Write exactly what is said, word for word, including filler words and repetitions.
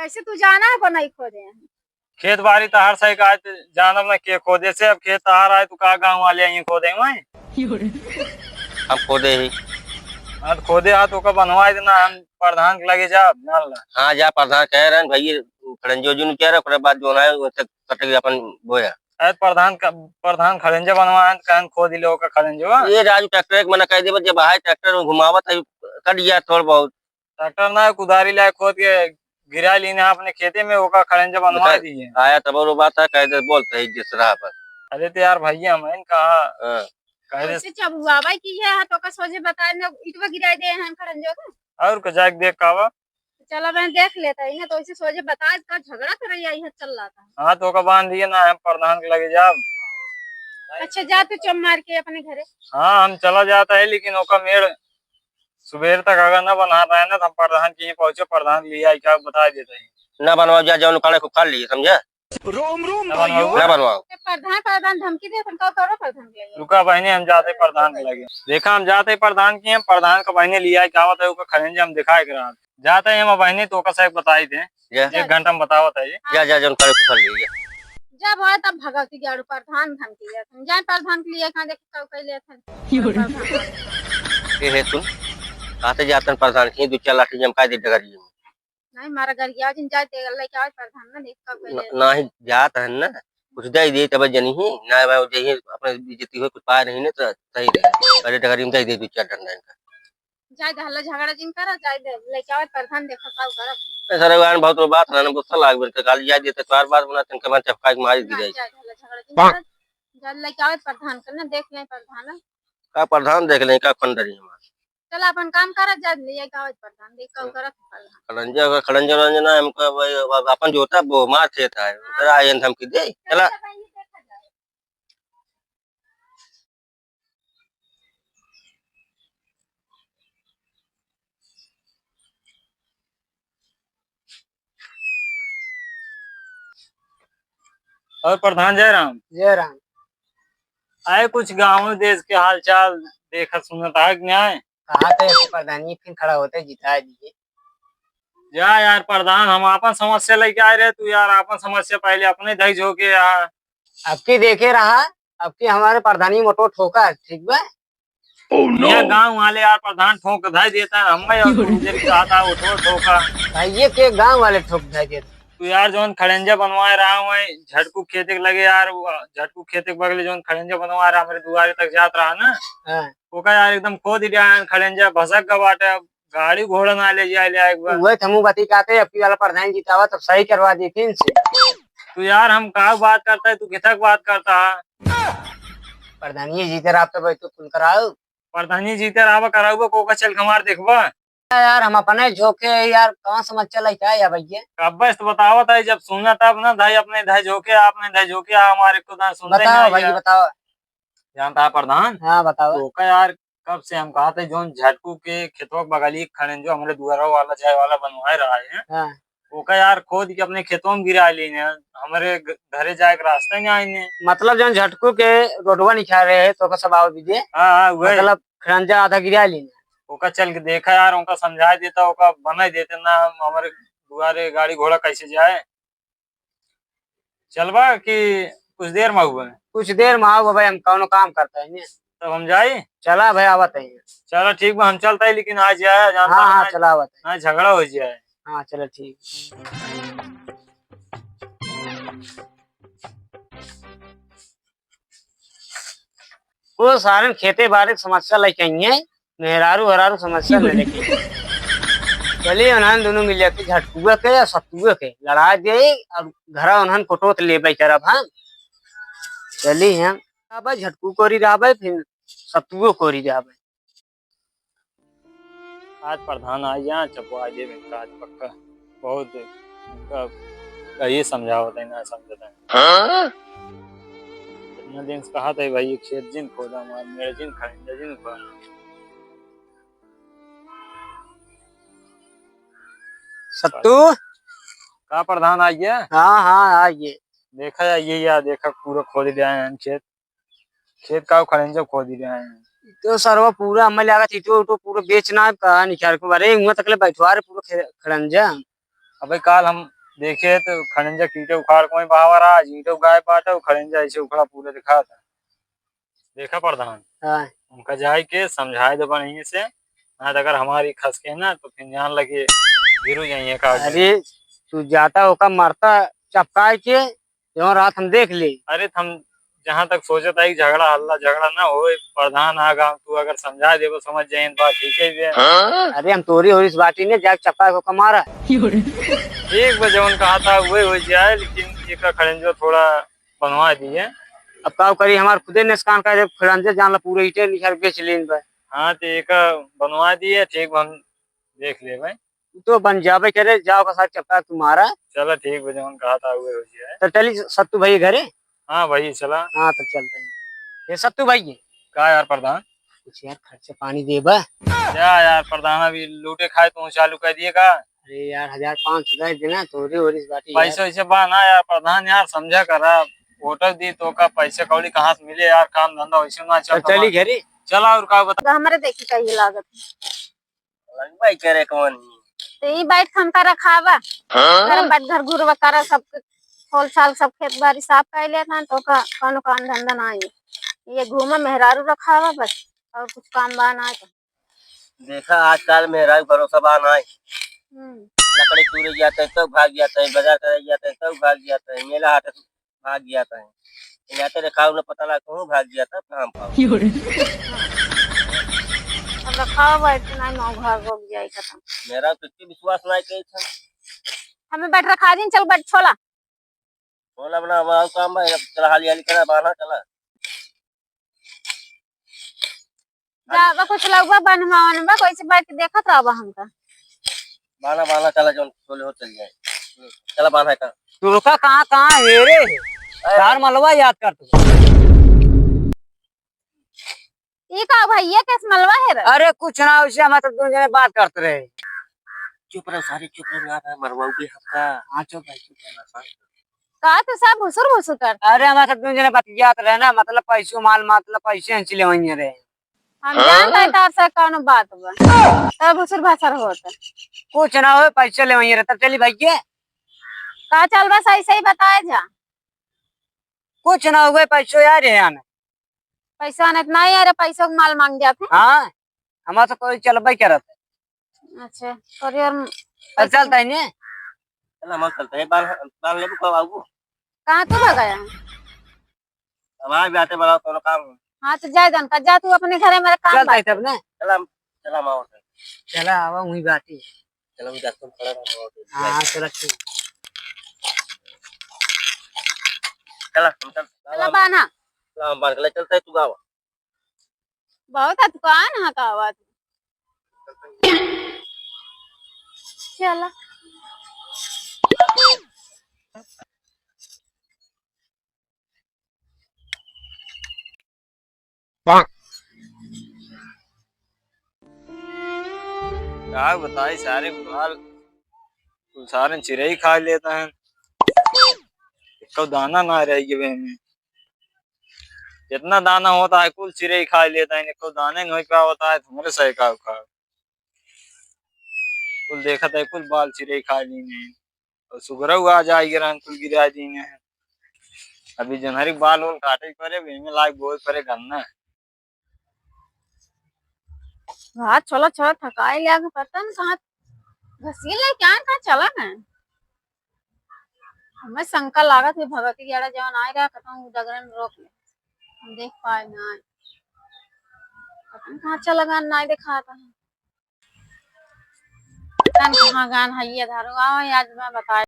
ऐसे तू जाना है को नहीं खोदे हैं? खेत बारी तहार सही का, आज जानब ना के खोदे से, अब खेत तहार आए तो का गाँव वाले आइए खोदे हैं? हम खोदे ही। हाँ, तो खोदे हाथ ओका बनवाए देना, हम प्रधान के लगे जा, जान ला। हाँ, जा प्रधान कह रहे हैं, भैया, खड़ंजो जुन कह रहे, ओकरे बाद जो है, वो तक कटेगी अपन बोया। अरे प्रधान का, प्रधान खड़ंजा बनवाए हैं, तो कहन खोद ले ओका खड़ंजो। ये राजू ट्रैक्टर एक मना कह देबे, जब हाय ट्रैक्टर में घुमावत है, कट गया थोड़ बहुत। ट्रैक्टर ना, कुदारी लाए खोद के गिरा लीन है अपने खेते में, ओका खड़ंजा बनवा दिए। आया तब और बात है, कह दे, बोलते ही जिस राह पर। अरे तो यार भैया, हम इन कहा हाँ। कह दे। ऐसे चबुआवा की है, तो का सोझे बताए ना, इटवा गिराए दे हैं खड़ंजो का। और को जाके देख का बा? चला बहन देख लेता है ना, तो ऐसे सोझे बता का झगड़ा करे आई है, चल रहा था। हाँ, तो ओका बांध दिए ना, हम प्रधान के लगे जाब। अच्छा, जा तू चुप मार के अपने घरे। हाँ, हम चला जाता है, लेकिन ओका मेड़ सुबेर तक अगर ना बना रहे ना, तो हम प्रधान के यहाँ पहुँचे, प्रधान लिया आई का बता देता है। ना बनवाओ, जा जौन उखाड़े को उखाड़ लिए, समझे? रोम रोम ना बनवाओ। भाइयों। ना बनवाओ। ये प्रधान, प्रधान धमकी दे, तुम कहो करो प्रधान के लिए। रुका बहनी, हम जाते प्रधान के लगे। देखा, हम जाते प्रधान के, हम प्रधान का बहनी लिया आई का आवत है, ओका खड़ंजा हम दिखाए के रहा। जाते हैं हम बहनी, तो ओका से बताई दे। जा। एक घंटा में बतावत है ये। जा, जा, जौन करे कुछ ले जा। जब होए तब भगवती गाड़ू प्रधान धमकी देत हन। जाए प्रधान के लिए कहाँ देखे कब कैले हन। ये है सुन, कहते जातन प्रधान के दू चार लाठी जमकाई दे डगरिया में। नहीं, मारा गरिया जिन जाए दे, लेके आवे प्रधान ना देख कब कैले न-, हन। नहीं जात हन ना, कुछ दे दे तब जनी ही, ना भाई जही अपने बेइज्जती हो कुछ पाए नहीं ना तो सही रहे। अरे डगरी में दे दे दू चार डंडा इनका। जाए दे, हल्ला झगड़ा जिन करा, जाए दे, लेके आवे प्रधान, देखो का करब। ए, सर, एगो बहुत बड़ बात रहन, गुस्सा लाग गइल, काल जाए देते, चार बार बना, तनके मार चपका के मार दी ना, जाए। जाए दे, हल्ला झगड़ा जिन करा, जाए लेके आवे प्रधान के ना, देख लें प्रधान। का प्रधान देख लें, का खंडरी हमार। चल, अपन काम करा, जा ले जाए, का आवे प्रधान, देख का करत प्रधान। खड़ंजा, खड़ंजा, खड़ंजा ना, हमका भाई, अब अपन जोता, वो हमार खेत है, तेरा आयन धमकी दे, चला। चल, अपन ये देखा जाए। और प्रधान जय राम। जय राम। आए कुछ गाँव देश के हालचाल देखत सुनत आ कि नहीं? कहा थे प्रधान जी फिर खड़ा होते जिता दिए। जा यार प्रधान, हम आपन समस्या लेके आए रहे, तू यार आपन समस्या पहले अपने धई झोंके यार। अब की देखे रहा, अब की हमारे प्रधानी मोटो ठोका, ठीक बा? Oh no! ये गाँव वाले यार प्रधान ठोक धाई देता है, हमें और तुम जब कहा था वो ठोक ठोका। भाई ये के गाँव वाले ठोक धाई देता। तू यार जौन खड़ंजा बनवाए रहा हुआ है, झटकू खेते के लगे यार, वो झटकू खेते के बगले जौन खड़ंजा बनवाए रहा, हमारे दुआरे तक जात रहा ना। हाँ। ओका यार एकदम खोद दिया है, खड़ंजा भसक गवा बाटे, अब गाड़ी घोड़ा ना ले जाए, ले आए एक बार। उहे त हमहू बती कहते, अब की वाला प्रधान जितावा तब सही करवा दी फिर से। तू यार हम का बात करता है, तू किथक बात करता है? प्रधानी जीते रहा तो भाई तू कुल कराओ। प्रधानी जीते रहा कराऊ, को का चल के हमार देखबा? यार हम अपने झोंके यार कहाँ समस्या लेके आए या भैया? अब बस तो बतावत है, जब सुना तब ना धाई अपने धाई झोंके, आपने धाई झोंके, हमारे को ना सुनते बताओ नहीं भैया, यार। बताओ। जानता है प्रधान? हाँ, बताओ। तो का यार कब से हम कहा थे, जौन झटकू के खेतवा के बगली खड़ंजो हमरे दुआरा वाला जाए वाला बनवाए रहा है। हाँ। ओका यार खोद के अपने खेतवा में गिरा लीने, हमरे घ-, घरे जाए के रास्ता ही नहीं आईने। मतलब जौन झटकू के रोडवा निकाल रहे हैं, तो ओका सब आवे बीजे? हाँ, हाँ, वही। मतलब खड़ंजा आधा गिरा लीने। ओका चल के देखा यार, ओका समझाए देता, ओका बनाए देते ना, हम हमरे दुआरे गाड़ी घोड़ा कैसे जाए? चलबा कि कुछ देर में आउबे? कुछ देर में आउबे भाई, हम कौनो काम करता है ने। तब हम जाई? चला भाई, आवत है। चला ठीक बा, हम चलता है, लेकिन आज जाए, जानता हाँ, है हाँ, ना, चला आवत है। ना झगड़ा हो जाए। हाँ, चला ठीक। वो सारन खेते बारे के समस्या लेके आई हैं, मेहरारू हरारू समस्या न लेके। चली उन्हन दोनों मिल के झटकुआ के या सत्तुआ के लड़ा दे और घरा उन्हन कोटोत ले बैठे रह हम। चली हम अब झटकू कोरी रहबे, फिर सत्तुओ कोरी रहबे। आज प्रधान आ गया, चपवा देब इनका आज पक्का। बहुत इनका कहिए समझावत है, ना समझत है। हाँ? इतना दिन से कहा था भाई, ये खेत जिन खोदा, हमार मेड़ जिन खड़ंजा जिन खोदा। सत्तू? का प्रधान आ गया? हाँ, हाँ, आ गए। देखा यार, ये यार, देखा, पूरा खोद दिया है खेत। खेत का खड़ंजा खोद दिया है। तो सरवा पूरा हमें लगा, ईटो उटो पूरा बेचना है, कहा निकाल को, अरे, हुआ तकले बैठवा रहे पूरा खे-, खड़ंजा। अबे, काल हम देखे तो खड़ंजा कीटे उखाड़ कोई बहावा रहा, आज ईंटो गाय पाटो, खड़ंजा ऐसे उखड़ा पूरा दिखा था। देखा प्रधान, हाँ। उनका जाए के समझाए दो बढ़िया से, ना तो अगर हमारी खस के ना तो फिर जान लगे गिरु जाइए का। अरे, तू जाता होका मरता चपकाए के, जौन रात हम देख ले। अरे, हम जहाँ तक सोचत है कि झगड़ा हल्ला झगड़ा ना होए, प्रधान आ गाँव, तू अगर समझा देबो समझ जाइन बात, ठीक है बे। अरे, हम तोरी होरिस बाटी ने जाके चपकाए होका मारा। ठीक बा, जौन कहा था वही हो जाए, लेकिन एक खड़ंजो थोड़ा बनवा दिए। अब का करी, हमार खुदे नुकसान कर दे, खड़ंजे जान ला पूरे ईंटे निखर बेच लेन बा। हाँ, तो एक बनवा दिए, ठीक बा, हम देख लेबे। तू तो बन जाबे करे, जाओ का साथ चपका तुम्हारा। चला ठीक बा, जौन कहा था उहे हो जाए। तो चली सत्तू भाई घरे। हाँ भाई, चला। हाँ, तो चलते हैं। ये सत्तू भाई है। का यार प्रधान? कुछ यार खर्चा पानी देबा। क्या यार प्रधान, अभी लूटे खाए तू चालू कर दिए का? अरे यार, हजार पाँच सौ दे देना, तोरे ओरिस बाटी यार। पैसे वैसे बा ना यार प्रधान, यार समझा करा। वोटर दी तो का पैसे कौड़ी कहाँ से मिले यार, काम धंधा वैसे ना तो चलता चली बा। घरे। चला और का बता। तो हमरे देखी का ये लागत। लगवाई करे कौन? तो ई बैठ खन का रखावा। हाँ? घर बैठ घर घुरवा करा, सब खोल साल सब खेत बाड़ी साफ कर लेत हन, तो का कौनो काम धंधा ना है। ये घूमा मेहरारू रखावा बस, और कुछ काम बा ना तो। देखा आजकल मेहरारू भरोसा बा ना है। हम्म। लकड़ी तूरे जाते हैं तो भाग जाते हैं, बाजार करे जाते हैं तो भाग जाते हैं, मेला हाट भाग जाता है। यहाँ तो रखाव न पता ना कहूँ भाग जाता, कहाँ पाओ। अब रखाव बा, इतना ही मौघा हो जाए खत्म। मेरा तो इतनी विश्वास ना है कि था। हमें बैठ रखा दिन, चल बैठ छोला। छोला बना, हमारा काम भाई, अब चला हाली हाली करा, बाना चला। जा, बा कुछ लउबा बनवा, बनवा, कोई से बैठ के देखत रहबा हमका। बाना, बाना, चला, जौन खोले हो, चल जाए। चला, बाना है का? तोका कहाँ, कहाँ है रे? अरे। तार मलवा याद कर तू। ई का भैया के मलवा है रे? अरे कुछ ना, उसे हम तो दोनों जने बात करते रहे। चुप रहो सारे, चुप रहो, ना मरवाओगे हमका। हाँ, चुप है, चुप है। का तू सब भुसुर भुसुर कर? अरे, हमारे साथ दोनों जने बतियात रहे ना, मतलब, पैसो माल, मतलब, पैसे हंसी ले वहीं रहे। हम हाँ? जानते हैं तार से कौनो बात बा। तब भुसुर भासर होत। कुछ ना हो, पैसे ले वहीं रहे, तब चली भैया। का चल बा, सही सही बताए जा। कुछ ना हुए, पैसो यार है यार। पैसा नहीं, नहीं यार, पैसों के माल मांग जाते हैं। हाँ, हमारे से कोई चलबे करत। अच्छा, और यार, अब चलता है ने? चल, हम चलते हैं, बाल, बाल लेबू कब आऊ? कहाँ तू भगा है? अब आ बाटे बड़ा कोनो काम। हाँ, तो जा दन का, जा तू अपने घरे, मेरे काम चलता बा। है तब ने? चल, हम, चल, हम आओ। चला, आवा, वहीं बाटे। चलो, हम जाते हैं, खड़ा रहो, हाँ, हाँ, चला, ठीक। चला, हम चल, चला, बाना। चला, हम बांध के ले चलते हैं, तू गावा। बहुत अतुकान है का बात। चला। का बताई, सारे बुढ़ाल कुल सारे चिरई खा लेता है, एको दाना ना रह गए में। जितना दाना होता है कुल चिरई खा लेता है, एको दाना नहीं पावता है, तुम्हारे सही का खा। कुल देखत है, कुल बाल चिरई खा लीने। और सुगरऊ आ जाए गिरन, कुल गिरा दीने। अभी जनहरी बाल ओल काटे परे, एमे लाग बोए परे गन्ना। रात छोला छोला थकाई लिया के पता न कहाँ घसील ले क्या कहाँ चला गए। हमें शंका लागत है भगत के गेड़ा जवन आए रहा, कहता हूँ डगरे में रोक ले, हम देख पाए ना आए। पता न कहाँ चला गए, ना दिखाता है। पता न कहाँ गान है ये धारो, आओ आज मैं बताए।